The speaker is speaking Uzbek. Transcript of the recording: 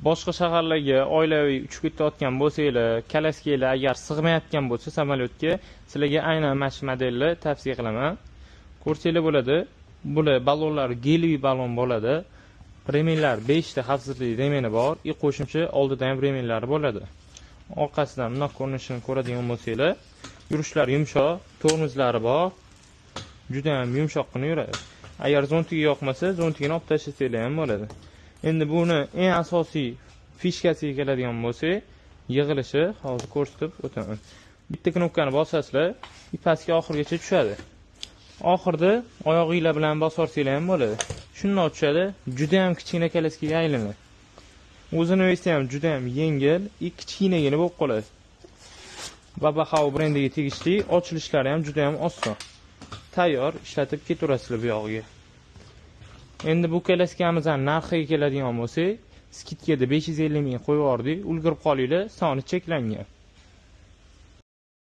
Boshqa shaharlarga oilaviy uchib ketayotgan bo'lsanglar, kalaskalar agar sig'mayotgan bo'lsa samolyotga, sizlarga aynan mana shu modelni tavsiya qilaman. Ko'rsanglar bo'ladi. Bular ballonlar geliy ballon bo'ladi. Remenlar 5 ta xavfsizlik remeni bor, и qo'shimcha oldida ham remenlari bo'ladi. Orqasidan bundoq ko'rinishini ko'radigan bo'lsanglar, yurishlari yumshoq, tormozlari bor. Juda ham yumshoqqina yuradi. Agar zontigi yoqmasa, zontigini olib tashlasanglar ham bo'ladi. Endi buni eng asosiy фишка siga keladigan bo'lsak, yig'ilishi hozir ko'rsatib o'taman. Bitta knopkani bosasizlar, pastga oxirigacha tushadi. Oxirida oyog'inglar bilan bosorsanglar ham bo'ladi. Shundoq tushadi, juda ham kichkina kalaskaga aylanadi. O'zini вес i ham juda ham yengil, kichkinagina bo'lib qoladi. Babahow brendiga tegishli, ochilishlari ham juda ham oson. Tayyor ishlatib ketaverasizlar bu yog'iga. Endi bu kalaskamizni narxiga keladigan bo'lsak, скидка da 550 ming qo'yib yubordik. Ulgurib qolinglar, soni cheklangan.